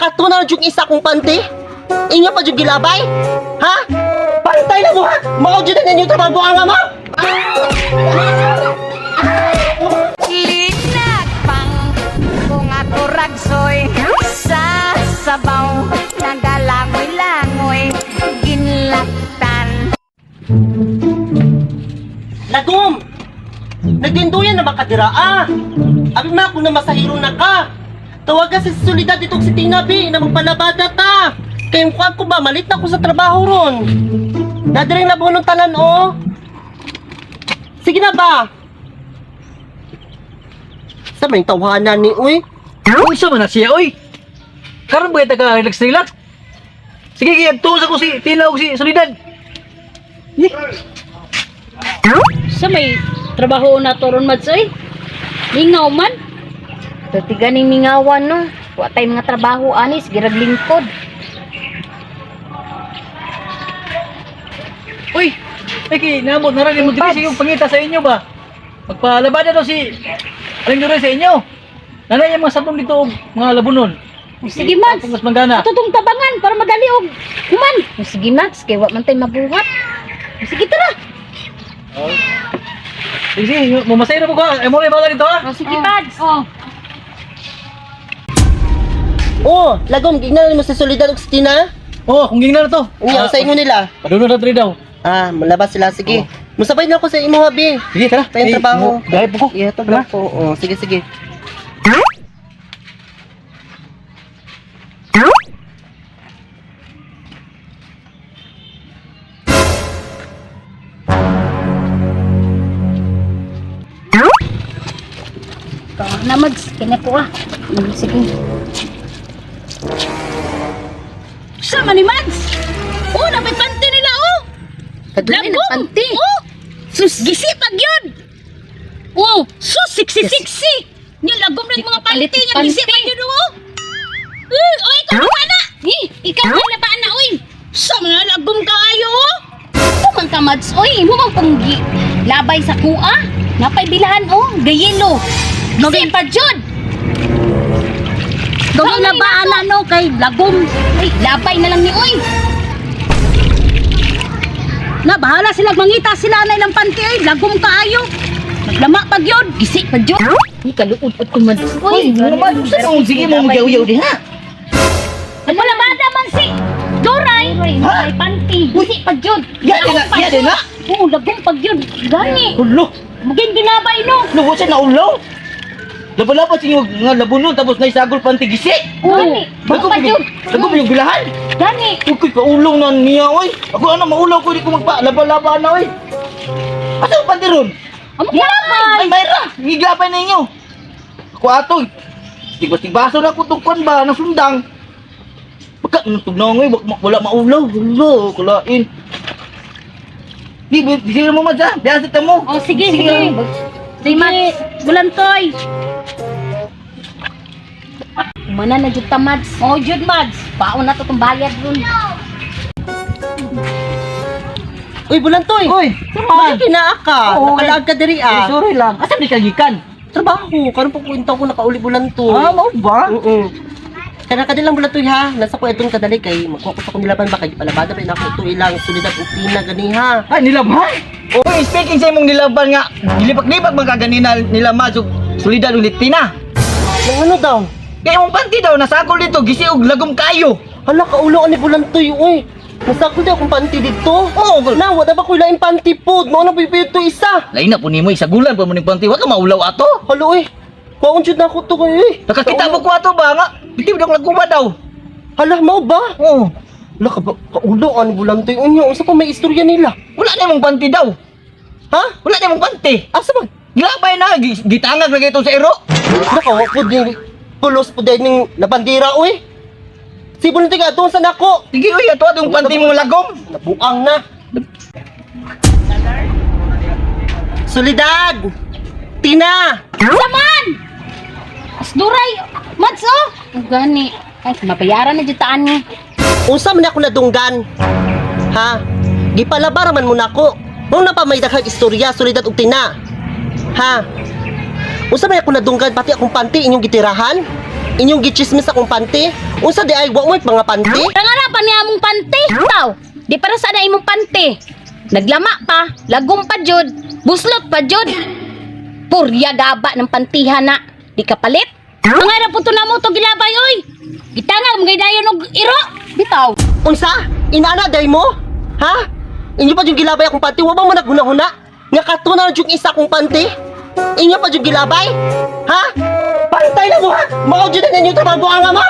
Nakatuna na yung isa kong panty. Inyo pa yung gilabay? Ha? Pantay na mo ha? Mao jud na ninyo trabaho nga mo? Linagpang kung ako ragsoy sa sabaw nagalangoy-langoy ginlaktan. Lagom! Nagdinduyan na makadira ah! Abi ma kung na masahiro na ka! Tawagan si Solidad itong si Tina B na magpalabada ta! Kaya yung ko ba, malit na ako sa trabaho ron! Nadiring labuhan ng tanan oh! Sige na ba? Sa may tawanan ni uy? Unsa man na siya oy? Karon ba kita ka relax relax? Sige kaya tuos ako si Tina og si Solidad. Eh, Sa may trabaho na to ron Mads oy. Lingaw man. Tatiga ning mingawan no. Wa tay mga trabaho anis girag lingkod. Uy, ay kay namo na rin mo diri sa iyong pangita sa inyo ba? Magpalabada daw si Aling Duray sa inyo. Nanay yung mga sabong dito og mga labunon. Sige Mads. Mas manggana. Ato tong tabangan para madali og human. Sige Mads, kay wa man tay mabuhat. Sige tara. Sige, sige, mumasay na po ka. Ay mo rin bala dito ha. Oh, sige Mads. Oh. Oh, Lagom, gignan mo si Solidad ug si Tina? Oh, kung gingnan na to. Unya, sa inyo nila. Padulong na diri daw. Ah, malabas sila, sige. Musabay na ako sa imo, Habi. Sige, tara. Tayong Eh, trabaho. Biyahe po ko. Yeah, ito lang po. Oh, sige, sige. Tama na Mads, kanya ko ah. Sige. Sa man ni Mads. Oh, napay panty nila oh. Kadunay Lagom. na panty. Oh. Sus gisipag yun. Oh, sus sexy sexy. Nya lagom rin mga Palit panty nga panty. gisipag yun oh. Uy, oy, ikaw na na. Eh, Ikaw na ba na oy? Sa mga lagom kaayo oh. Tumang ka Mads oy, mo man kung gi labay sa kuha. Napay bilahan oh, gayelo. Sige pa jud. Gawin na ba ana no kay lagom. Ay, labay na lang ni oy. Na bahala sila mangita sila na ilang panty oy, lagom kaayo. Maglama pag yun, Gisi pa jud. Ay, kaluod at ko Mads oy. Sa mong sige mo magyaw-yaw diha. Nagpalabada man si Doray. Ay, panty. Gisi pa jud. Ya din na, ya din na. Oo, lagom pag yun. Gani. Hulo. Maging ginabay no. Lubo siya naulaw. Labo-labo sa inyo nga labunon tapos naisagol panty gisi. Oo, Lago pa yun. Lago yung bilahan. Gani. Uy, ko'y kaulaw na niya, oy. Ako ano, maulaw ko, di ko magpa, laba-laba na, oy. Asa ang panty ron? Amo ginabay. Ay, mayra, ngiglapay na inyo. Ako atoy. Tigbas-tigbaso na ko itong kwan ba, ng sundang. Pagka, tugnaw ngayon, wala maulaw. Wala, kulain. Di, di, di, mo man dyan. Biyasit mo. Oh, sige, sige. Sige, Mads. Bulantoy. Mana na jud ta Mads. Oh, jud Mads. Paon na to tong bayad ron. Uy, Bulantoy! Uy, Bakit kinaa ka? Oo, Nakalaag ka diri ah. Sorry lang. Asa di ka gikan? Trabaho, karon po kwento ko nakauli Bulantoy. Ah, mao ba? Oo. Kana ka lang Bulantoy ha. Nasa ko itong kadali kay magkuha ko sa kong nilaban ba kay palabada pa ako ito ilang solidad ug Tina ganiha. Ay, nilaban? Uy, speaking sa imong nilaban nga, gilipak-lipak man ka ganina nila Mads ug Solidad ulit Tina. Nang ano daw? Kaya imong panty daw nasagol dito, gisi og lagom kayo. Hala kaulo ani Bulantoy uy. Nasakol daw akong panty dito. Oo, gol. Na, wala ba ko laing panty pod? Mao na pipito isa. Lain na po nimo isagulan pa mo ning panty, wa ka maulaw ato. Halo uy. Kuwaon jud na ako to kay uy. Nakakita mo ko ato ba nga? Biti daw laguma daw. Hala mao ba? Oo. Hala ka ba kaulo ani Bulantoy unya unsa pa may istorya nila? Wala na imong panty daw. Ha? Wala na imong panty. Asa man? Gilabay na, gitangag na ito sa ero. Nakawa po din pulos po din ning labandira uy. Si Bulantoy ka doon sa nako. Sige uy, ato atong panty mong lagom. Nabuang na. Solidad! Tina! Saman! As Doray. Mads oh. Ang Gani. Ay, mabayaran na jud ta ani. Unsa man ako nadunggan? Ha? Gipalabara man mo nako. Mao na pa may daghang istorya, Solidad ug Tina. Ha? Unsa man ako nadunggan pati akong panty inyong gitirahan? Inyong gichismis akong panty? Unsa di ay wa mo mga panty? Tangara pa niya mong panty. Taw, di para sa na imong panty. Naglama pa, lagom pa jud, buslot pa jud. Purya gaba ng pantihan na. Di ka palit. Tangara po to na mo to gilabay oy. Gitanga mga dayon og iro. Bitaw. Unsa? Inana day mo? Ha? Inyo pa yung gilabay akong panty? Wa ba mo naghuna-huna? Nga katuna na yung isa akong panty? Inyo pa yung gilabay? Ha? Pantay na mo ha? Mao jud na ninyo trabaho nga mo?